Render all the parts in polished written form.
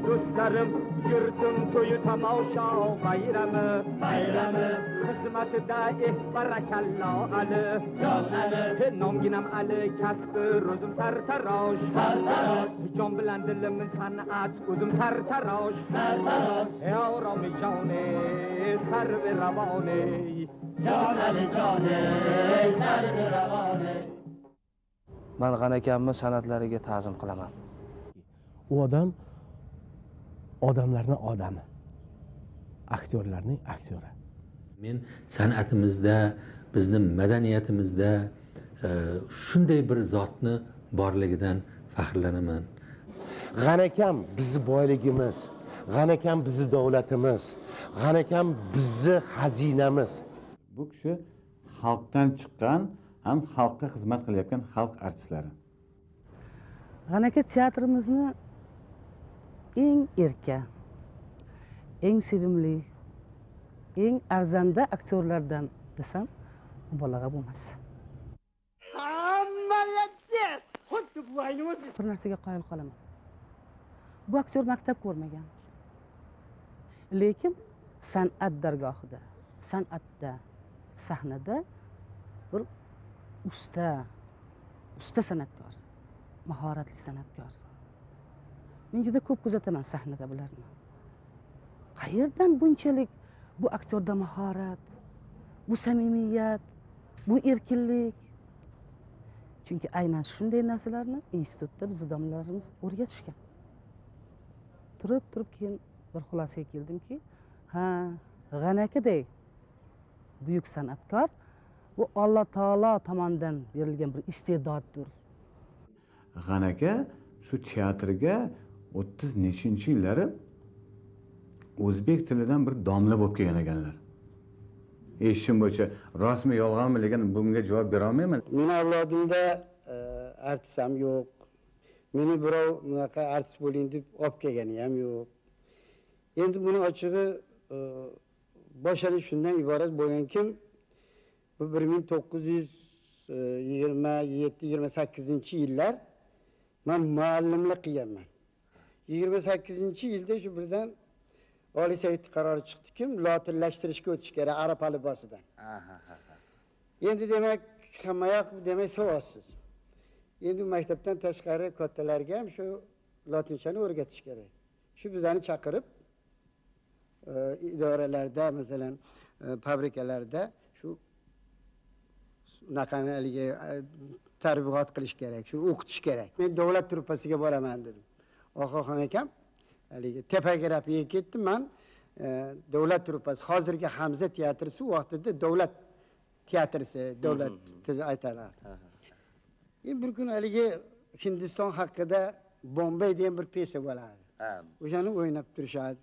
Do'stlarim, yurtim to'yi tomosha bayrami, bayrami. Xizmatida eh barakallo Ali, jon Ali, nomginam Ali, kasbi ro'zim sartarosh, sartarosh. Jon bilan dilimin san'at, o'zim sartarosh, sartarosh. Ey oromi joni, sarvi ravoni, jon Ali joni, sarvi ravoni. Man G'ani akamni san'atlariga ta'zim qilaman. U odam odamlarning odami, aktyorlarning aktyori. Men san'atimizda, bizni madaniyatimizda shunday bir zotni borligidan faxrlanaman. G'ani akam bizni boyligimiz, G'ani akam bizni davlatimiz, G'ani akam bizni xazinamiz. Bu kishi xalqdan chiqqan, ham xalqqa xizmat qilayotgan xalq artistlari. G'ani aka teatrimizni eng erka, eng sevimli, eng arzanda aktyorlardan desam mubolag'a bo'lmas. Молодец! Xuddi buvangni o'zi. Bir narsaga qoyil qolaman. Bu aktyor maktab ko'rmagan. Lekin san'at dargohida, san'atda, sahnada bir usta, usta san'atkor, mahoratli san'atkor. Men juda ko'p kuzataman sahnada bularni. Qayerdan bunchalik bu aktyorda mahorat, bu samimiyat, bu erkinlik? Chunki aynan shunday narsalarni institutda bizni domlalarimiz o'rgatishgan. Turib turib keyin bir xulosaga keldimki, ha, G'ani akaday buyuk san'atkor bu Alloh taolo tomonidan berilgan bir iste'doddir. G'ani aka shu teatrga 30 nechinchi yillari o'zbek tilidan bir domla bo'lib kelgan ekanlar. Eshitishim bo'yicha, rostmi yolg'onmi, lekin bunga javob bera olmayman. Meni avlodimda artist ham yo'q. Meni birov bunaqa artist bo'ling deb olib kelgani ham yo'q. Endi buni ochig'i, boshlanish shundan iborat bo'lgankim, bu 1927, 28-yillar man muallimlik qilganman. 28-yilda shu birdan Oliy Sovet qarori chiqdikim, lotinlashtirishga o'tish kerak arab alifbosidan. Endi demak, hammayoq demak savodsiz. Endi maktabdan tashqari kattalarga ham shu lotinchani o'rgatish kerak. Shu bizlarni chaqirib, idoralarda, masalan, fabrikalarda shu unaqani haligi targ'ibot qilish kerak, shu o'qitish kerak. Men davlat truppasiga boraman dedim. Oqaxon akam haligi tepagrafiyaga ketdim man, davlat truppasi, hozirgi Hamza teatrisi u vaqtida davlat teatrisi, davlat aytadi. Endi bir kun haligi Hindiston haqida Bombay degan bir pyesa bo'ladi. O'shani o'ynab turishadi.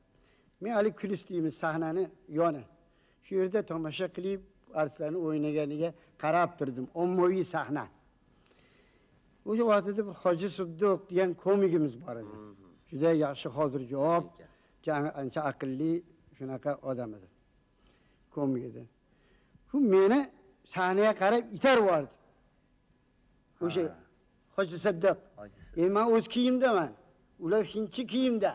Men hali kulis deymiz sahnani yoni. Shu yerda tomosha qilib, artistlarni o'ynaganiga qarab turdim. Ommaviy sahna. O'sha vaqtida bir Hoji Siddiq degan komigimiz bor edi. Juda yaxshi hozir javob, ancha aqlli shunaqa odam edi. Komik edi. Shu meni sahnaga qarab itarib yubordi. O'sha Hoji Siddiq. Men o'z kiyimdaman. Ular hindchi kiyimda.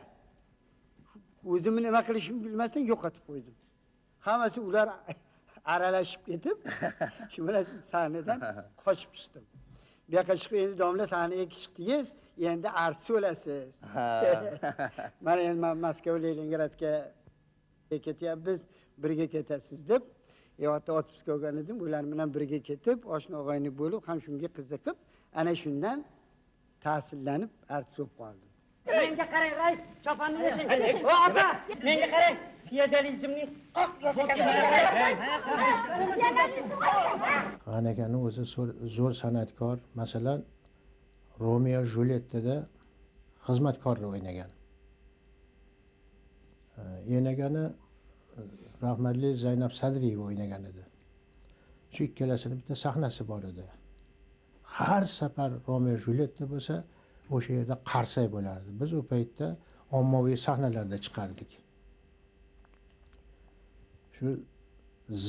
O'zimni nima qilishimni bilmasdan yo'qotib qo'ydim. Hammasi ular aralashib ketib, shu bilan sahnadan qochib chiqdim. Bu yoqqa chiqib endi domla sahnaga chiqdingiz, endi artist bo'lasiz. Mana endi men Moskva, Leningradga ketyapmiz, birga ketasiz deb, yo'qda otpuska olgan edim, ular bilan birga ketib, oshna og'ayni bo'lib, ham shunga qiziqib, ana shundan ta'sirlanib artist bo'lib qoldim. Menga qarang, rais, choponni yeching. O opa, menga qarang. Feodalizmning qoq G'ani akani o'zi zo'r san'atkor. Masalan, Romeo Julietta'da xizmatkorni o'ynagan. O'ynagani rahmatli Zaynab Sadriyeva o'ynagan edi. Shu ikkalasini bitta sahnasi bor edi. Har safar Romeo Julietta bo'lsa, o'sha yerda qarsak bo'lardi. Biz u paytda ommaviy sahnalarda chiqardik. Shu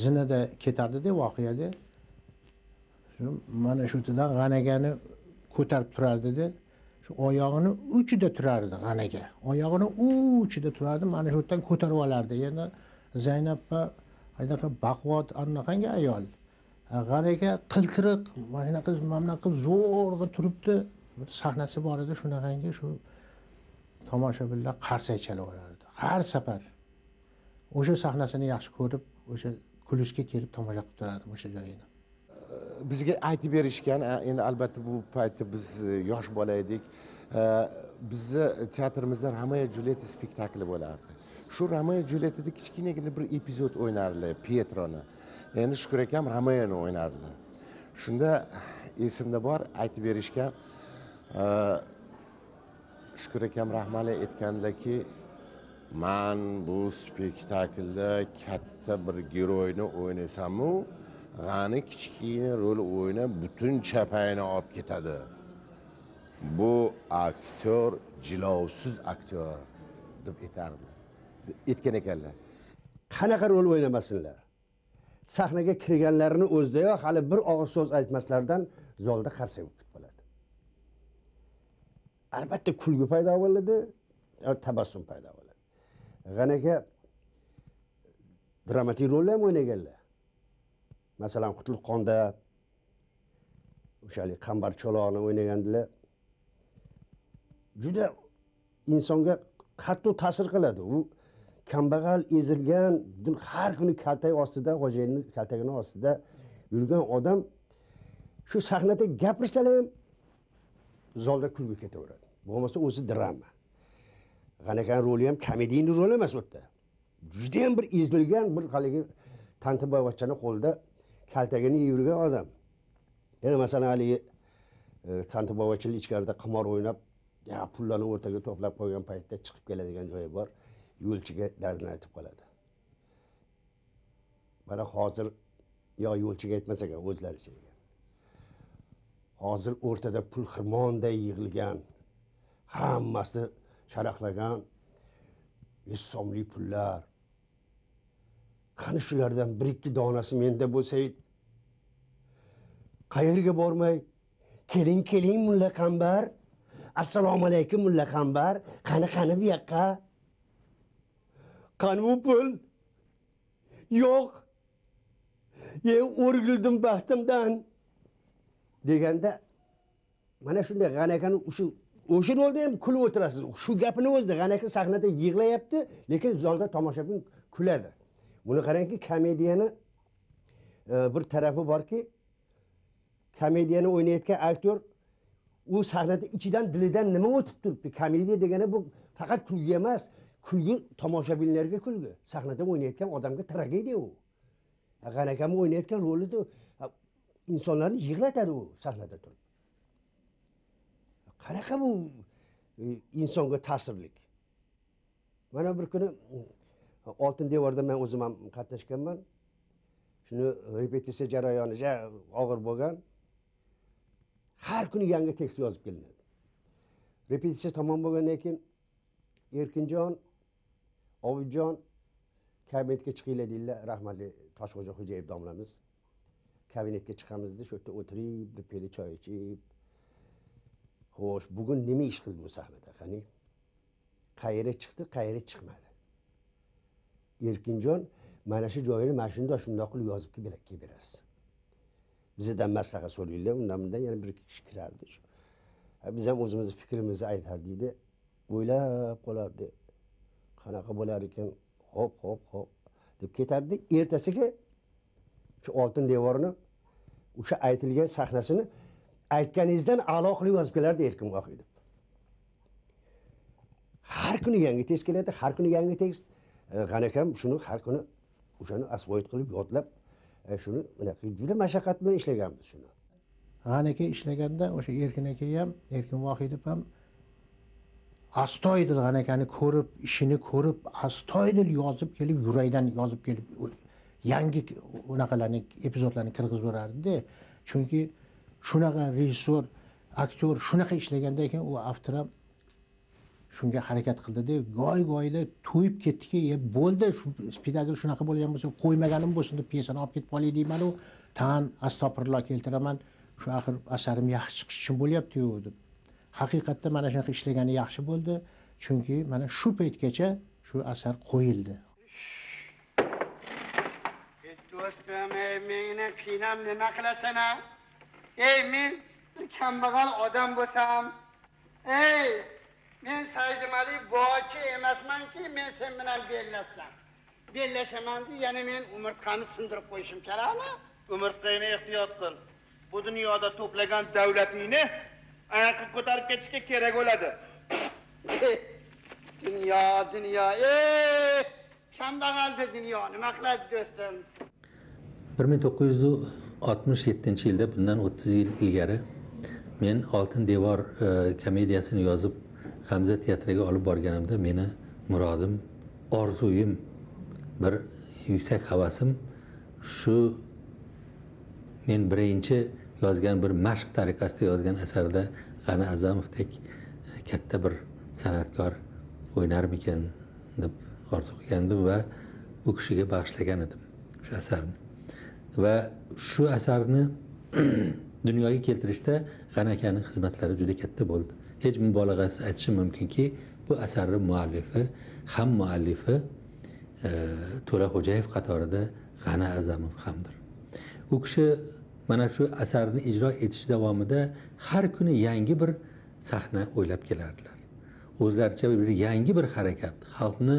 zinada ketardida voqeada. Shu mana shu yerdan G'ani akani ko'tarib turardida. Shu Shu oyog'ini uchida turardi G'ani aka. Oyog'ini uchida turardi, mana shu yerdan ko'tarib olardi. Endi Zaynabpa anaqa baquvvat anaqangi ayol. G'ani aka qiltiriq, mana shunaqa, mana bunaqa zo'rg'a turibdi. Bir sahnasi bor edi, shunaqangi shu tomoshabinlar qarsak chalib yuborardi. Har safar o'sha sahnasini yaxshi ko'rib, o'sha kulishga kelib tomosha qilib turardim o'sha joyini. Bizga aytib berishgan, endi albatta bu paytda biz yosh bola edik. Bizni teatrimizda Romeo Julietta spektakli bo'lardi. Shu Romeo Juliettada kichkinagina bir epizod o'ynardilar, Pietroni. Endi Shukur akam Romeoni o'ynardilar. Shunda esimda bor, aytib berishgan, Shukur akam rahmatli aytganlarki, man bu spektaklda katta bir geroyni o'ynasam-u, G'ani kichkina rol o'ynab butun chapayini olib ketadi. Bu aktyor jilovsiz aktyor deb aytardilar. Aytgan ekanlar. Qanaqa rol o'ynamasinlar, sahnaga kirganlarini o'zidayoq hali bir og'iz so'z aytmaslardan zalda qarsak bo'lib qoladi. Albatta kulgi paydo bo'ladi, tabassum paydo bo'ladi. G'ani aka dramatik rollar ham o'ynaganlar. Masalan, Qutlug'qonda o'shalik Qambar Cho'loqni o'ynagandilar. Juda insonga qattiq ta'sir qiladi. U kambag'al, ezilgan, har kuni kaltak ostida, xo'jayinning kaltagini ostida yurgan odam shu sahnada gapirsalar ham zalda kulgi ketaveradi. Bo'lmasa o'zi drama. G'ani akani roli ham komediyani roli emas u yerda. Juda ham bir ezilgan, bir haligi tantiboyvachchani qo'lida kaltagini yeb yurgan odam. Yana masalan haligi tantiboyvachchalar ichkarida qimor o'ynab, ya pullarni o'rtaga to'plab qo'ygan paytda chiqib keladigan joyi bor. Yo'lchiga dardini aytib qoladi. Mana hozir yo yo'lchiga aytmas ekan, o'zlaricha ekan. Hozir o'rtada pul xirmonday yig'ilgan, hammasi sharaqlagan 100 so'mlik pullar. Qani shulardan bir ikki donasi menda bo'lsa edi. Qayerga bormay, keling keling mulla Qambar, assalomu alaykum mulla Qambar, qani qani bu yoqqa. Qani bu pul? Yo'q. Ye o'rgildim baxtimdan deganda mana shunday G'ani akani o'sha rolda ham kulib o'tirasiz. Shu gapini o'zida G'ani aka sahnada yig'layapti, lekin zalda tomoshabin kuladi. Buni qarangki, komediyani bir tarafi borki, komediyani o'ynayotgan aktyor u sahnada ichidan dilidan nima o'tib turibdi. Komediya degani bu faqat kulgi emas, kulgi tomoshabinlarga kulgi. Sahnada o'ynayotgan odamga tragediya u. G'ani akam o'ynayotgan rolida insonlarni yig'latadi u sahnada turib. Qanaqa bu insonga ta'sirlik. Mana bir kuni Oltin devorda men o'zim ham qatnashganman. Shuni repetitsiya jarayoni ja og'ir bo'lgan. Har kuni yangi tekst yozib kelinadi. Repetitsiya tamom bo'lgandan keyin Erkinjon, Obidjon kabinetga chiqinglar deydilar. Rahmatli Toshxo'ja Xo'jayev domlamiz. Kabinetga chiqamizda shu yerda o'tirib, bir piyola choy ichib, xo'sh, bugun nima ish qildi bu sahnada, qani? Qayerga chiqdi, qayerga chiqmadi? Erkinjon mana shu joyini mana shundoq shundoq qilib yozib kelib berasiz. Bizdan maslahat so'raydilar, undan bundan yana bir ikki kishi kirardi. Shu. Biz ham o'zimizni fikrimizni aytardik, o'ylab qolardi. Qanaqa bo'lar ekan? Hop, hop, hop deb ketardi. Ertasiga shu Oltin devorni o'sha aytilgan sahnasini aytganingizdan a'lo qilib yozib kelardi Erkin Vohidov. Har kuni yangi tekst keladi, har kuni yangi tekst. G'ani akam shuni har kuni o'shani asvoyit qilib yodlab, shuni juda mashaqqat bilan ishlaganmiz shuni. G'ani aka ishlaganda o'sha Erkin aka ham, Erkin Vohidov ham astoydil G'ani akani ko'rib, ishini ko'rib, astoydil yozib kelib, yurakdan yozib kelib yangi unaqalarni, epizodlarni kirgizib yuborardi. Chunki shunaqa rejissyor, aktyor shunaqa ishlagandan keyin u avtor ham shunga harakat qildi-da, goy-goyda to'yib ketdiki, bo'ldi, shu spektakl shunaqa bo'lgan bo'lsa, qo'ymaganim bo'lsin deb pyesani olib ketib qolay deyman-u, tan astag'firulloh keltiraman, shu axir asarim yaxshi chiqishi uchun bo'lyapti-yu deb. Haqiqatda mana shunaqa ishlagani yaxshi bo'ldi, chunki mana shu paytgacha shu asar qo'yildi. Do'stim, ey meni qiynab nima qilasan a? Ey men bir kambag'al odam bo'lsam, ey men Saidimali boki emasmanki, men sen bilan bellashsam. Bellashaman, yana men umurtqamni sindirib qo'yishim kerakmi? Umurtqangni ehtiyot qil. Bu dunyoda to'plagan davlatingni oyoqqa ko'tarib ketishga kerak bo'ladi. Dunyo, dunyo, ey kambag'aldi dunyo, nima qiladi do'stim? 1967-yilda, bundan 30 yil ilgari men Oltin devor komediyasini yozib Hamza teatriga olib borganimda meni murodim, orzuyim, bir yuksak havasim shu men birinchi yozgan bir mashq tariqasida yozgan asarda G'ani A'zamovdek katta bir san'atkor o'ynarmikan deb orzu qilgandim va u kishiga bag'ishlagan edim shu asarni. Va shu asarni dunyoga keltirishda G'ani akaning xizmatlari juda katta bo'ldi. Hech mubolag'asiz aytishim mumkinki, bu asarning muallifi, ham muallifi To'la Xo'jayev qatorida G'ani A'zamov hamdir. U kishi mana shu asarni ijro etish davomida har kuni yangi bir sahna o'ylab kelardilar. O'zlaricha bir yangi bir harakat, xalqni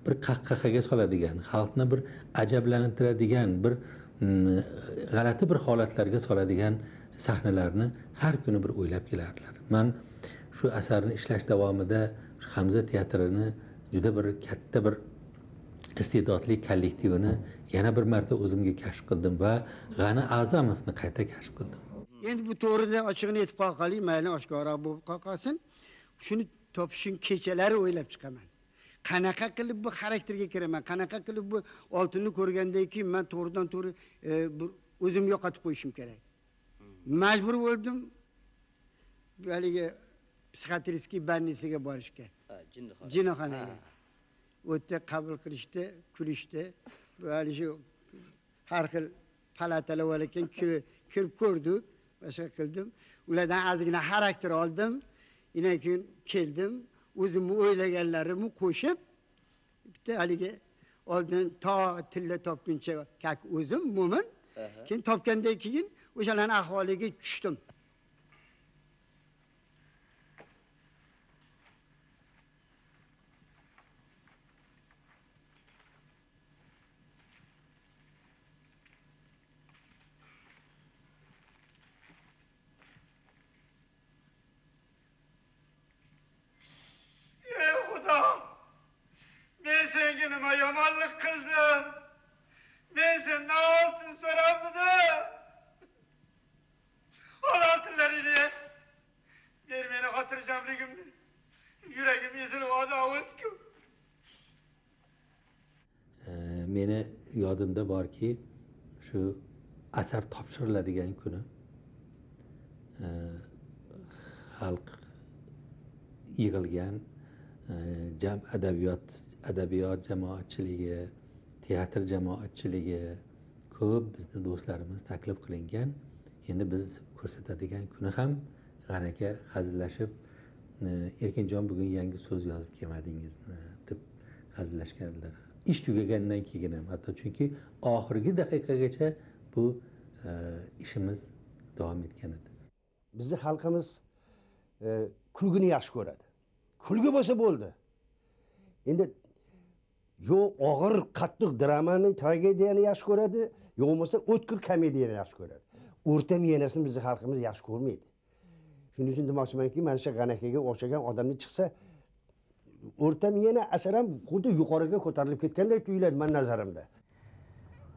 bir qahqahaga soladigan, xalqni bir ajablantiradigan, bir g'alati bir holatlarga soladigan sahnalarni har kuni bir o'ylab kelardilar. Men shu asarni ishlash davomida Hamza teatrini juda bir katta bir iste'dodli kollektivini yana bir marta o'zimga kashf qildim va G'ani A'zamovni qayta kashf qildim. Endi bu to'g'rida ochig'ini aytib qo'ya, mayli oshkora bo'lib qolsin. Shuni topishing kechalari o'ylab chiqaman. Qanaqa qilib bu xarakterga kiraman, qanaqa qilib bu oltinni ko'rgandan keyin men to'g'ridan to'g'ri o'zim yo'qotib qo'yishim kerak. Majbur bo'ldim haligi psixiatrический больницаga borishga. Jinnixonaga. U yerda qabul qilishdi, kulishdi. Hali shu har xil palatalar bor ekan, kirib ko'rdik, boshqa qildim. Ulardan ozgina xarakter oldim. Undan keyin keldim, o'zimni o'ylaganlarimni qo'shib bitta haligi oldin to tilla topguncha kak o'zim mo'min, keyin topgandan keyin o'shalarning ahvoliga tushdim. Senga nima yomonlik qildim? Men sendan oltin so'rammidim? Ol oltinlaringni. Ber meni xotirjamligimni. Yuragim ezilib o'tku. Meni yodimda borki, shu asar topshiriladigan kuni xalq yig'ilgan, jam adabiyot jamoatchiligi, teatr jamoatchiligi, ko'p bizni do'stlarimiz taklif qilingan. Endi biz ko'rsatadigan kuni ham G'ani aka hazillashib, Erkinjon bugun yangi so'z yozib kelmadingizmi deb hazillashganlar. Ish tugagandan keyin ham, hatto chunki oxirgi daqiqagacha bu ishimiz davom etgan edi. Bizni xalqimiz kulgini yaxshi ko'radi. Kulgi bo'lsa bo'ldi. Endi yo og'ir, qattiq dramani, tragediyani yaxshi ko'radi, yo bo'lmasa o'tkir komediyani yaxshi ko'radi. O'rta miyanasini bizni xalqimiz yaxshi ko'rmaydi. Shuning uchun demoqchimanki, mana shu G'ani akaga o'xshagan odamni chiqsa, o'rta miyana asar ham xuddi yuqoriga ko'tarilib ketganday tuyuladi men nazarimda.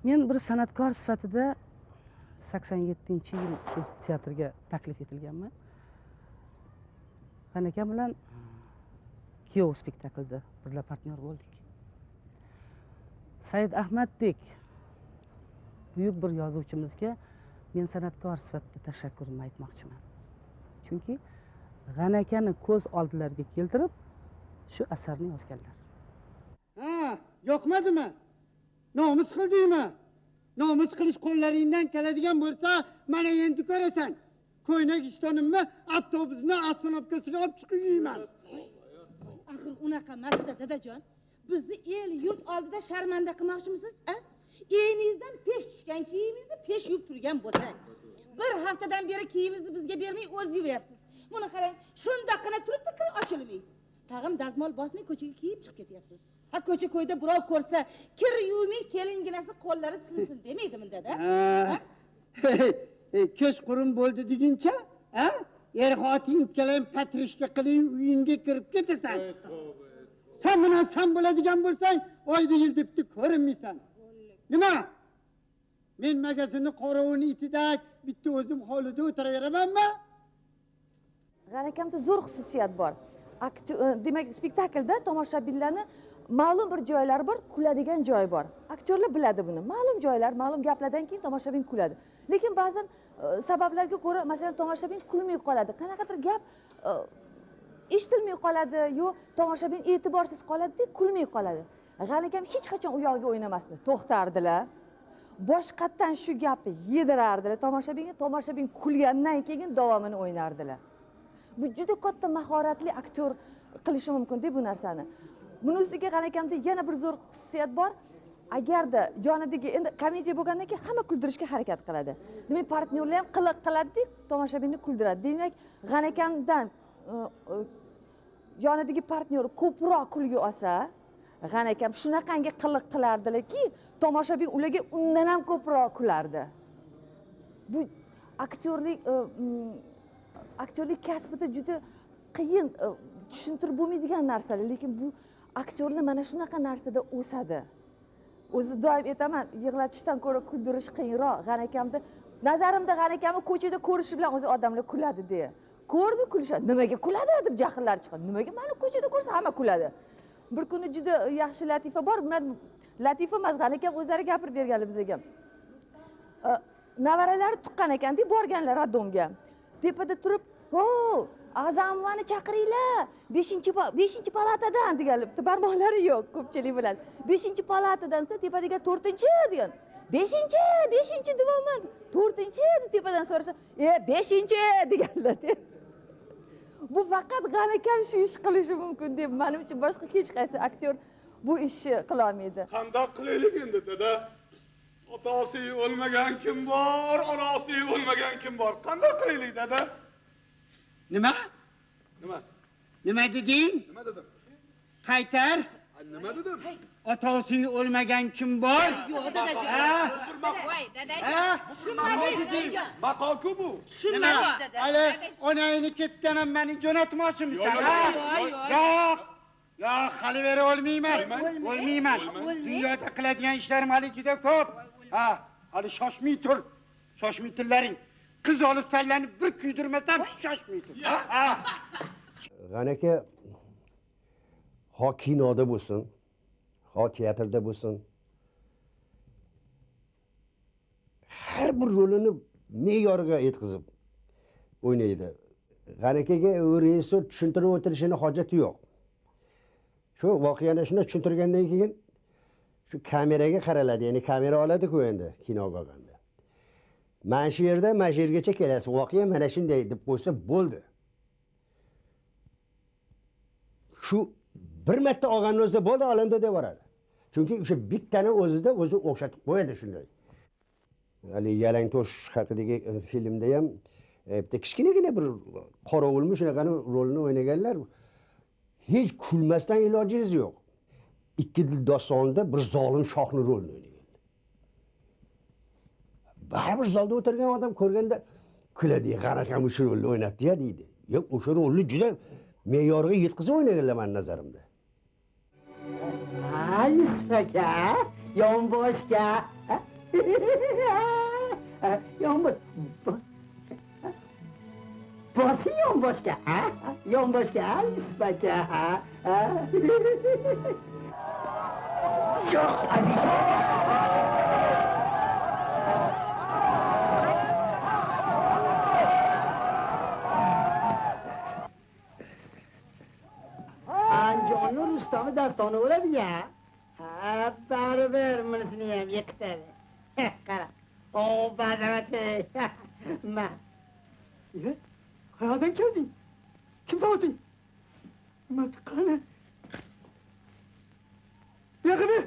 Men bir san'atkor sifatida 87-yil shu teatrga taklif etilganman. G'ani aka bilan Kuyov spektaklida birga partnyor bo'ldik. Said Ahmaddek buyuk bir yozuvchimizga men san'atkor sifatida tashakkurimni aytmoqchiman. Chunki G'ani akani ko'z oldilariga keltirib shu asarni yozganlar. Ha, yoqmadimi? Nomus qildingmi? Nomus qilish qo'llaringdan keladigan bo'lsa, mana endi ko'rasan. Ko'ynak ishtonimni avtobusni ostanovkasiga olib chiqib yeyman. Axir unaqa emasda dadajon. Bizni el yurt oldida sharmanda qilmoqchimisiz, a? Eningizdan pesh tushgan kiyimingizni pesh yuvib turgan bo'lsak, bir haftadan beri kiyimizni bizga bermay o'z yuvyapsiz. Buni qarang, shundoqqina turibdi, kir ochilmay. Tag'in dazmol bosmay ko'chaga kiyib chiqib ketyapsiz. Ha, ko'cha ko'yda birov ko'rsa, kir yuvmay kelinginasi qo'llari sinsin demaydimi dada? Kechqurun bo'ldi deguncha, ha? Er xotin ikkalang patrishka qilib uyingga kirib ketasan. Sen bilan sen bo'ladigan bo'lsang, oyda yil debdi ko'rinmaysan. Nima? Men magazinni qorovuni itidak bitta o'zim hovlida o'tiraveramanmi? G'ani akamda zo'r xususiyat bor. Demak, spektaklda tomoshabinlarni ma'lum bir joylari bor, kuladigan joyi bor. Aktyorlar biladi buni. Ma'lum joylar, ma'lum gaplardan keyin tomoshabin kuladi. Lekin ba'zan sabablarga ko'ra, masalan, tomoshabin kulmay qoladi. Qanaqadir gap eshitilmay qoladi, yo tomoshabin e'tiborsiz qoladi-da, kulmay qoladi. G'ani akam hech qachon u yog'iga o'ynamasdi. To'xtardilar. Boshqatdan shu gapni yedirardilar tomoshabinga, tomoshabin kulgandan keyin davomini o'ynardilar. Bu juda katta mahoratli aktyor qilishi mumkin-da bu narsani. Buni ustiga G'ani akamda yana bir zo'r xususiyat bor. Agarda yonidagi endi komediya bo'lgandan keyin hamma kuldirishga harakat qiladi. Demak, partnyorlar ham qiliq qiladi-da, tomoshabinni kuldiradi. Demak, G'ani akamdan yonidagi partnyor ko'proq kulgi olsa, G'ani akam shunaqangi qiliq qilardilarki, tomoshabin ularga undan ham ko'proq kulardi. Bu aktyorlik aktyorlik kasbida juda qiyin, tushuntirib bo'lmaydigan narsalar, lekin bu aktyorlar mana shunaqa narsada o'sadi. O'zi doim aytaman, yig'latishdan ko'ra kuldirish qiyinroq. G'ani akamda nazarimda G'ani akamni ko'chada ko'rishi bilan o'zi odamlar kuladi deya. Ko'rdi, kulishadi. Nimaga kuladi deb jahllar chiqadi. Nimaga meni ko'chada ko'rsa hamma kuladi. Bir kuni juda yaxshi latifa bor. Latifa emas, G'ani akam o'zlari gapirib berganlar bizga. Nevaralari tuqqan ekan-da, borganlar radomga. Tepada turib, "Ho, Azamovani chaqiringlar, 5 palatadan" deganlar. Bitta barmoqlari yo'q, ko'pchilik biladi. 5 palatadan desa, tepadagi 4-chi degan. 5-chi, 5-chi deyapman. 4-chi deb tepadan so'rasa, 5-chi deganlar. Bu faqat G'ani akam shu ish qilishi mumkin deb, menimcha boshqa hech qaysi aktyor bu ishni qila olmaydi. Qandoq qilaylik endi dada? Otasi o'lmagan kim bor, onasi o'lmagan kim bor? Qandoq qilaylik dada? Nima? Nima? Nima deding? Nima dedim? Qaytar. Nima dedim? Otasi o'lmagan kim bor? Yo'q, dadajon. Voy, dadajon. Tushunmadingiz? Maqol-ku bu. Tushunmadik, dada. Hali onangni ketdan ham meni jo'natmoqchimisan, ha? Yo'q. Yo'q, hali bera olmayman. O'lmayman. Dunyoda qiladigan ishlarim hali juda ko'p. Ha, hali shoshmay tur. Shoshmay tillaring. Qiz olib sallanib bir kuydirmasam shoshmay tur. Ha. G'ani aka ho kinoda bo'lsin, ho teatrda bo'lsin, har bir rolini me'yoriga yetkazib o'ynaydi. G'ani akaga u rejissyor tushuntirib o'tirishini hojati yo'q. Shu voqeani shuni tushuntirgandan keyin shu kameraga qaraladi, ya'ni kamera oladi-ku endi kinoga olganda. Mana shu yerda, mana shu yergacha kelasiz, voqea mana shunday deb qo'ysa bo'ldi. Shu bir marta olganning o'zida bo'ldi, olindi deb boradi. Chunki o'sha bittani o'zida o'zi o'xshatib qo'yadi shunday. Hali Yalangtosh haqidagi filmda ham bitta kichkinagina bir qorovulmi shunaqani rolini o'ynaganlar. Hech kulmasdan ilojingiz yo'q. Ikki dil dostonida bir zolim shohning rolini o'ynaganlar. Baribir zalda o'tirgan odam ko'rganda kuladi, G'ani akam o'sha rolni o'ynabdi-ya deydi. Yo'q, o'sha rolni juda me'yoriga yetkazib o'ynaganlar meni nazarimda. Ha, Yusuf aka, yonboshga. Yonbosh. Bosing yonboshga, ha? Yonboshga, Yusuf aka, ha? Yo'q, Andijonning Rustami dastoni bo'ladi-ya. Ha, baribir bunisini ham yiqitadi. Qara. O, bazamat. Ma. Iye, qayoqdan kelding? Kimsan o'zing? Miltiq qani? Bu yoqqa ber.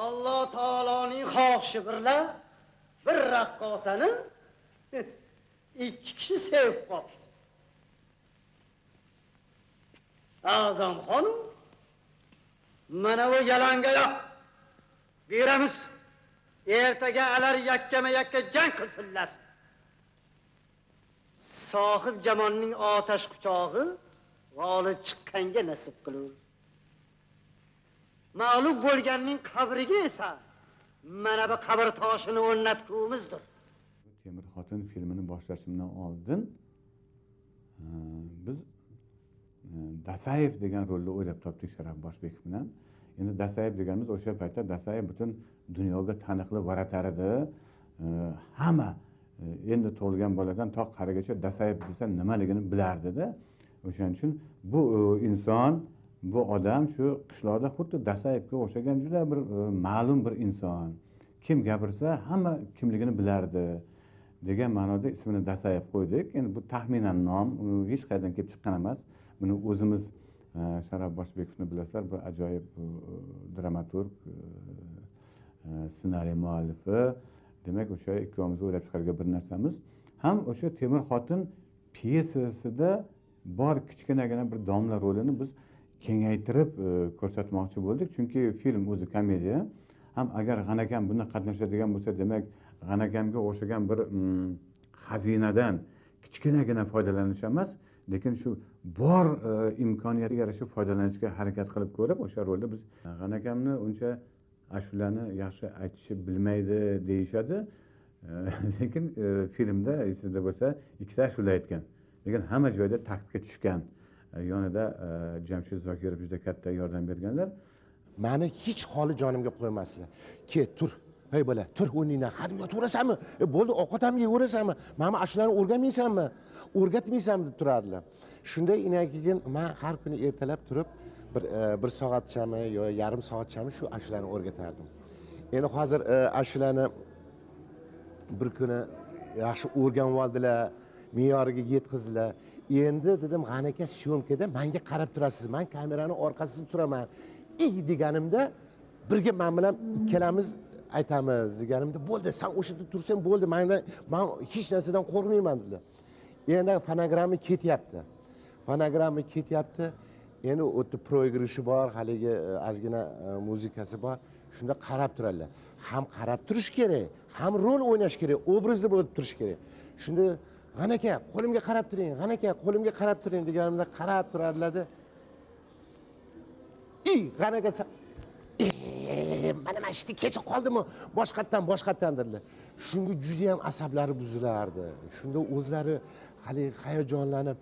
Alloh taoloning xohishi birla bir raqqosani ikki kishi sevib qopti. A'zamxon mana bu yalangoyoq. Beramiz. Ertaga alar yakkama-yakka jang qilsinlar. Sohib jamonning otash quchog'i g'olib chiqqanga nasib qilur. Ma'lub bo'lganning qabriga esa mana bu qabr toshini o'rnatuvimizdir. Temir xotin filmini boshlashimdan oldin biz Dasayev degan rolni o'ylab topdik Sharaf Boshbekov bilan. Endi Dasayev deganimiz o'sha paytda Dasayev butun dunyoga taniqli varatar edi. Hamma endi tug'ilgan boladan to qarigacha Dasayev desa nimaligini bilardida. O'shaning uchun bu inson, bu odam shu qishloqda xuddi Dasayevga o'xshagan juda bir ma'lum bir inson. Kim gapirsa hamma kimligini bilardi degan ma'noda ismini Dasayev qo'ydik. Endi bu taxminan nom, hech qayerdan kelib chiqqan emas. Buni o'zimiz Sharaf Boshbekovni bilasizlar, bu ajoyib dramaturg, ssenariy muallifi. Demak, o'sha ikkovimiz o'ylab chiqargan bir narsamiz. Ham o'sha Temir xotin pyesasida bor kichkinagina bir domla rolini biz kengaytirib ko'rsatmoqchi bo'ldik. Chunki film o'zi komediya. Ham agar G'anakam bunda qatnashadigan bo'lsa, demak, G'anakamga o'xshagan bir xazinadan kichkinagina foydalanish emas, lekin shu bor imkoniyatga yarasha foydalanishga harakat qilib ko'rib, o'sha rolda biz G'anakamni uncha ashulani yaxshi aytishni bilmaydi deyishadi. Lekin filmda esingizda bo'lsa, ikkita ashula aytgan. Lekin hamma joyda taktga tushgan. Yonida Jamshid Zokirov juda katta yordam berganlar. Meni hech holi jonimga qo'ymasdilar. Ket, tur. Hey bola, tur o'rningdan. Hadeb yotaverasanmi? Bo'ldi, ovqat ham yeyverasanmi? Mana ashulani o'rganmaysanmi? O'rgatmaysanmi deb turardilar. Shunday keyin men har kuni ertalab turib bir soatchami yo yarim soatchami shu ashulani o'rgatardim. Endi hozir ashulani bir kuni yaxshi o'rganib oldilar, me'yoriga yetkazdilar. Endi dedim, G'anaka syomkada menga qarab turasiz, men kamerani orqasida turaman. Deganimda birga men bilan ikkalamiz aytamiz deganimda, bo'ldi, sen o'sha yerda tursang bo'ldi, men hech narsadan qo'rqmayman dedilar. Endi fonogramma ketyapti. Fonogramma ketyapti. Endi u yerda proigrishi bor, haligi ozgina muzikasi bor. Shunda qarab turadilar. Ham qarab turish kerak, ham rol o'ynash kerak, obrazda bo'lib turish kerak. Shunda G'anaka, qo'limga qarab turing, G'anaka, qo'limga qarab turing deganimda qarab turardilar. G'anaka, mana shu kecha qoldimi? Boshqatdan dedilar. Shunga juda ham asablari buzilardi. Shunda o'zlari haligi hayajonlanib,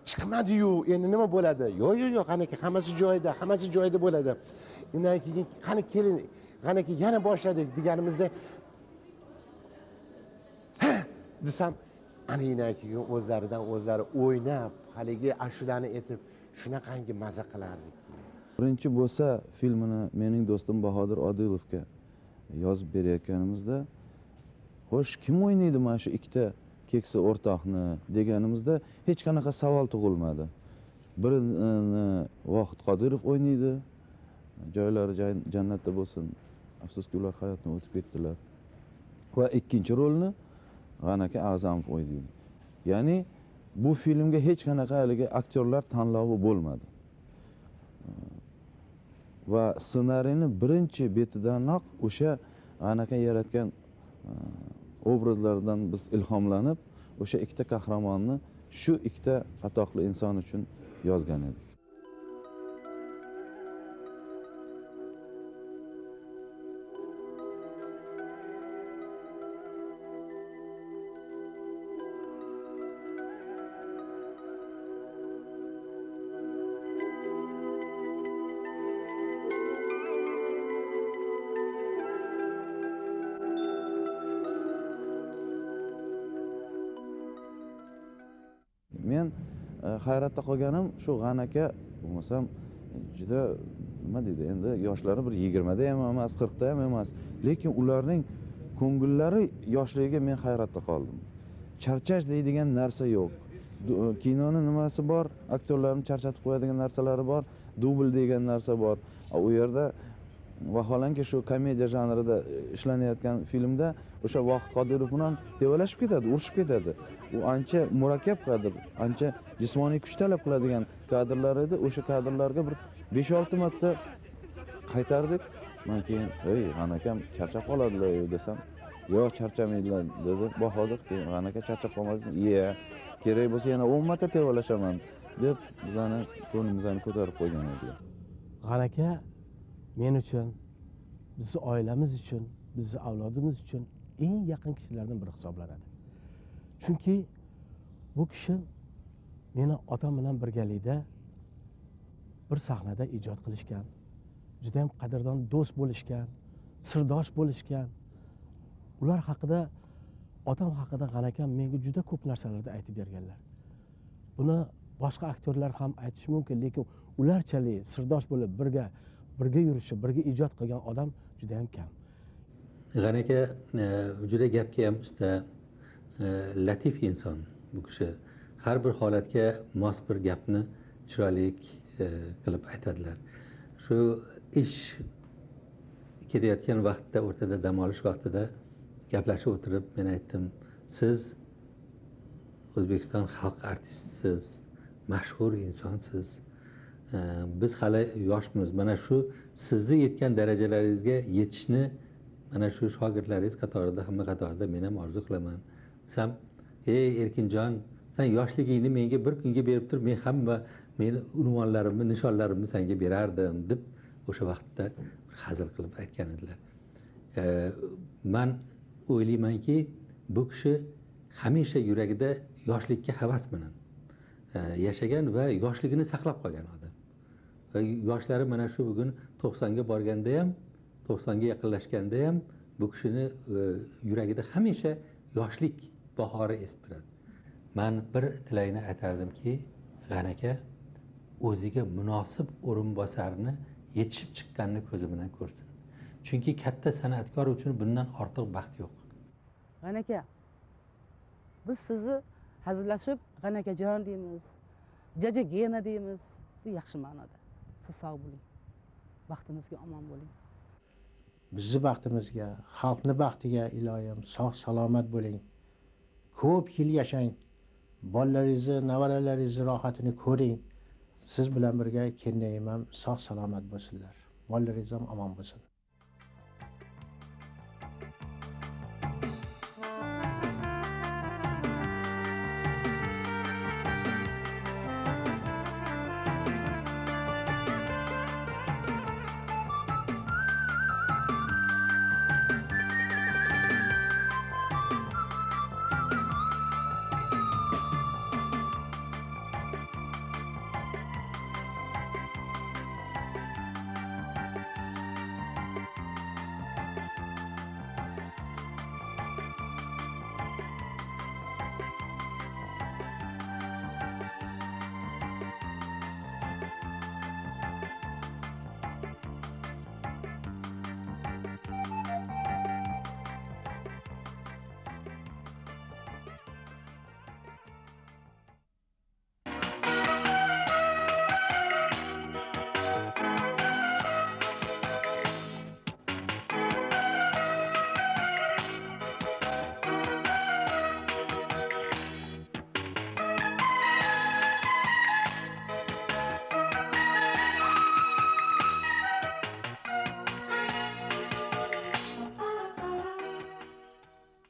chiqmadi-yu, endi nima bo'ladi? Yo'q, yo'q, yo'q, G'anaka, hammasi joyida, hammasi joyida bo'ladi. Undan keyin qani keling, G'anaka, yana boshladik deganimizda, ha desam, ana keyin o'zlaridan o'zlari o'ynab, haligi ashulani aytib, shunaqangi maza qilardik. Birinchi bo'lsa filmini mening do'stim Bahodir Odilovga yozib berayotganimizda, xo'sh, kim o'ynaydi mana shu ikkita keksa o'rtoqni deganimizda hech qanaqa savol tug'ilmadi. Birini Vohid Qodirov o'ynaydi, joylari jannatda bo'lsin, afsuski ular hayotdan o'tib ketdilar. Va ikkinchi rolni G'anaka A'zamov o'ynaydi. Ya'ni bu filmga hech qanaqa haligi aktyorlar tanlovi bo'lmadi. Va ssenariyni birinchi betidanoq o'sha G'anaka yaratgan obrazlardan biz ilhomlanib, o'sha ikkita qahramonni shu ikkita atoqli inson uchun yozgan edik. Men hayratda qolganim shu G'anaka bo'lmasam juda Nima deydi, endi yoshlari bir 20da ham emas, 40da ham emas, lekin ularning ko'ngillari yoshligiga men hayratda qoldim. Charchash deydigan narsa yo'q. Kinoni nimasi bor, aktyorlarni charchatib qo'yadigan narsalari bor, dubl degan narsa bor. U yerda vaholanki shu komediya janrida ishlanayotgan filmda o'sha Vohid Qodirov bilan tevalashib ketadi, urushib ketadi. U ancha murakkab kadr, ancha jismoniy kuch talab qiladigan kadrlar edi. O'sha kadrlarga bir 5-6 marta qaytardik. Man keyin, ey G'ani akam charchab qoladilar desam, yo'q charchamaydilar dedi Bahodir. Keyin G'ani aka charchab qolmasin, iya kerak bo'lsa yana 10 marta tevalashaman deb bizani ko'nglimizni ko'tarib qo'ygan edilar. G'ani aka men uchun, bizni oilamiz uchun, bizni avlodimiz uchun eng yaqin kishilardan biri hisoblanadi. Chunki bu kishi meni otam bilan birgalikda bir sahnada ijod qilishgan, juda ham qadrdon do'st bo'lishgan, sirdosh bo'lishgan. Ular haqida, otam haqida G'ani akam menga juda ko'p narsalarni aytib berganlar. Buni boshqa aktyorlar ham aytishi mumkin, lekin ularchalik sirdosh bo'lib birga yurishib, birga ijod qilgan odam juda ham kam. G'ani aka juda gapga ham usta, latif inson bu kishi. Har bir holatga mos bir gapni chiroyli qilib aytadilar. Shu ish ketayotgan vaqtda, o'rtada dam olish vaqtida gaplashib o'tirib men aytdim, siz O'zbekiston xalq artistisiz, mashhur insonsiz. Biz hali yoshmiz. Mana shu sizni yetgan darajalaringizga yetishni mana shu shogirdlaringiz qatorida, hamma qatorida men ham orzu qilaman desam, ey Erkinjon, sen yoshligingni menga bir kunga berib tur, men hamma meni unvonlarimni, nishonlarimni senga berardim deb o'sha vaqtda bir hazil qilib aytgan edilar. Man o'ylaymanki, bu kishi hamisha yuragida yoshlikka havas bilan yashagan va yoshligini saqlab qolgan odam. Va yoshlari mana shu bugun 90 ga borganda ham, 90 ga yaqinlashganda ham bu kishini yuragida hamisha yoshlik bahori esib turadi. Man bir tilakni aytardimki, G'ani aka o'ziga munosib o'rinbosarni yetishib chiqqanini ko'zi bilan ko'rsin. Chunki katta san'atkor uchun bundan ortiq baxt yo'q. G'ani aka, biz sizni hazillashib G'ani akajon deymiz, Jaja Gena deymiz. Bu yaxshi ma'noda. Siz sog' bo'ling. Baxtimizga omon bo'ling. Bizni baxtimizga, xalqni baxtiga iloyim sog' salomat bo'ling. Ko'p yil yashang. Bolalaringizni, nevaralaringizni rohatini ko'ring. Siz bilan birga kelnayim ham sog' salomat bo'lsinlar. Bolalaringiz ham omon bo'lsin.